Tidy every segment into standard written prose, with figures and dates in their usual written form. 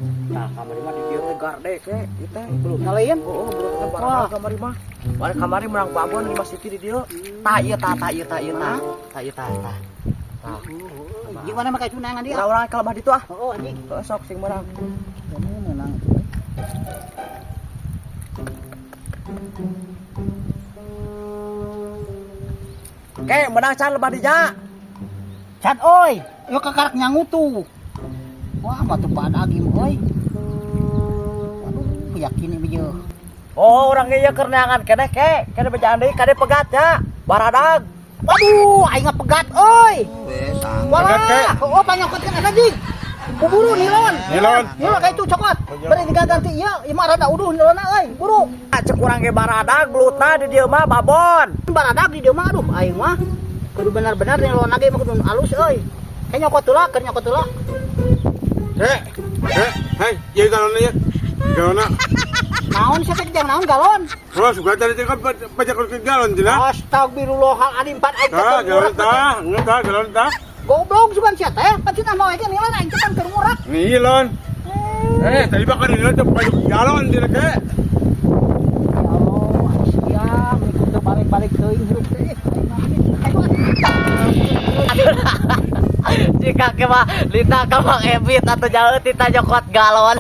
Nah, kamari mah di dieu teh garde ke, ieu teh belum. Ngalain? Oh, belum teh barang kamari mah. Balik kamari menang babon di Mas Siti di dieu. Tah ieu tah, tah ieu tah ieu tah. Tah ieu tah tah. Tah. Gimana make tunangan dia? Urang-urang kalau mah ditu ah. Oh, anjing. Heeh, sok sing menang. Kamu menang. Oke, menang can lebah dinya. Can oi, yo kakarak nyangutu. Wah, mah teu pada agim euy. Waduh, yakin ini ieu. Oh, urang ge ieu keur neangan keneh ke. Kene bejaan deui kade pegat nya. Baradag. Waduh, aing pegat euy. Pegat, ke? Walah, oh panyokotkeun eta jing. Buburu nilon. Nilon. Nilon ka itu cokot. Bari diganti ieu, ieu mah rada uduh nilonna euy, buru. Cek urang ge baradag belutna di dieu mah babon. Baradag di dieu mah aduh aing mah. Kudu benar-benar nilon ge mah kudu alus euy. Kayak nyokot heula, keur nyokot heula. Hei, hei, hei, ieu galonna ya. Galonna. Naon sia teh jang naon galon? Oh, suka tadi teh kan pajak ke galon cenah. Astagfirullahaladzim, empat aing teh Tah, keur galon ngurak. tah, ngeun tah, galon tah. Goblok sugan sia teh, pan cenah mau aja nilon aing teh kan keur ngurak. Nilon. Eh, tadi bakal nilon teh pajak galon cenah ke. Ya Allah, sia mengikut teu balik-balik teuing hirup teh. Aing mah. Ayo, ah. Jika ke mah lita ka Mang Ebit atau jauh tita nyokot galon.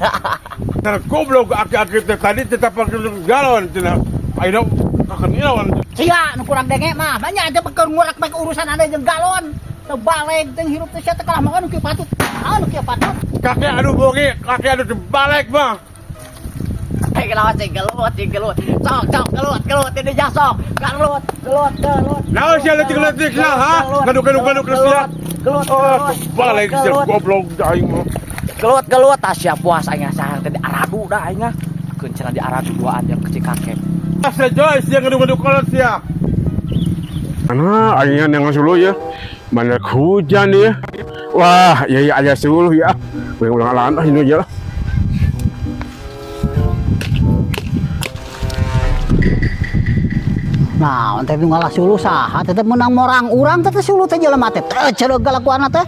Cenah goblok aki-aki teh tadi tetap pakai galon cenah. Ayeuna kakeun nilon. Sia nu kurang denge mah, banyak aja keur ngurak bae urusan ada jeung galon. Teu balik teuing hirup teh sia teh kalah mah nu kieu patut. Ah nu kieu patut. Kakek aduh bogi, kakek aduh dibalik mah. Hei kenapa sih gelut, sih gelut. Sok, sok, gelut, gelut ini jasok. Gelut, gelut, gelut. Naon sia leutik-leutik sia, ha? Gaduk-gaduk-gaduk sia. Gelut, Oh, gelut. balik sia gelut. goblok aing mah. Gelut, gelut. Ah sia puas aing sayang teh di aradu dah aing ah. Keun cenah di aradu duaan yang kecil kakek. Asa Joy sia gaduk-gaduk kolot sia. Mana aing yang suluh ya. Mana hujan ya. Wah, ya ya ada suluh ya. Gue ulang alaan ah ini aja lah. Nah, teh nu ngalah suluh saha teh teh menang morang urang teh teh suluh teh jelema teh teh cereug kalakuanna teh.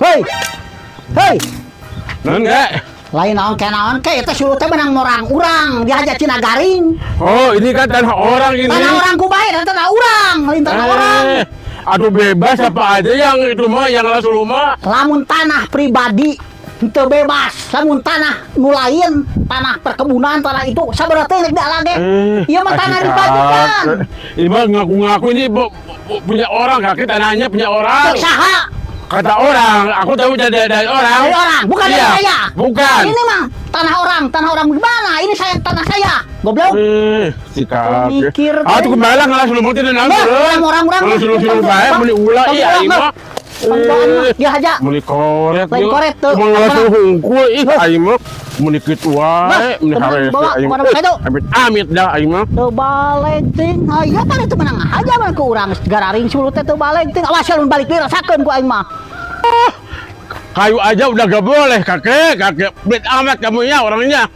Hei. Hei, Naon ge? Lain naon ke naon ke eta suluh teh menang morang urang dihaja Cina garing. Oh, ini kan tanah orang ini. Tanah orang ku bae tanah urang, lain tanah orang. Eh, aduh bebas apa aja yang itu mah yang ngalah suluh mah. Lamun tanah pribadi teu bebas, lamun tanah nu lain, tanah perkebunan, tanah itu sabaraha teh rek dialage. Ieu mah tanah asik, dibagikan. Ini mah ngaku-ngaku ini punya orang, kakek tanahnya punya orang. Cek saha? Kata orang, aku tahu dari orang. Dari orang, bukan dari Iya, saya. Bukan. Ini mah tanah orang gimana? Ini saya tanah saya. Goblok. Eh, si kakek. Mikir, Ah, tuh kembali lah ngalah suluh mah tidak naon. Nah, orang-orang Kalau suluh-suluh bae meuli ulah iya aing mah. Panggoan mah dia aja. Meuli koret. Lain koret tuh. Cuma ngalah Mana? suluh hungkul ih aing mah. Meuli kitu wae, Nah, meuli teman harese bawa, aing. kemana itu? Amit amit dah aing mah. Teu balik ting. Aya kan itu menang aja mah ku urang gararing suluh teh teu balik ting. Awas ya balik deui rasakeun ku aing mah. Kayu aja udah gak boleh kakek, kakek pelit amat kamu ya orangnya.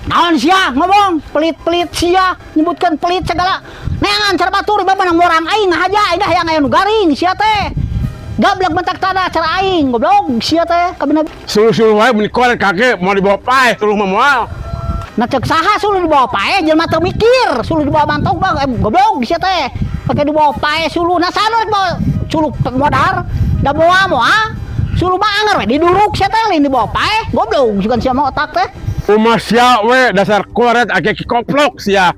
Naon sia ngomong pelit-pelit sia nyebutkan pelit segala. Neangan cara batur bae menang morang aing ngahaja aing dah yang aya nu garing sia teh. Gablek mentak tanah cara aing goblok sia teh kabina. Suluh-suluh wae meuli koret kakek mau dibawa paeh suluh mah moal. Nah cek saha suluh dibawa paeh jelema teu mikir suluh dibawa mantog bang goblok sia teh. Pake dibawa paeh suluh nah saha nu rek bawa suluh modar da moal moal suluh mah anger we diduruk sia teh lain dibawa paeh goblok sugan sia mah otak teh. Rumah sia we dasar koret akek koplok sia.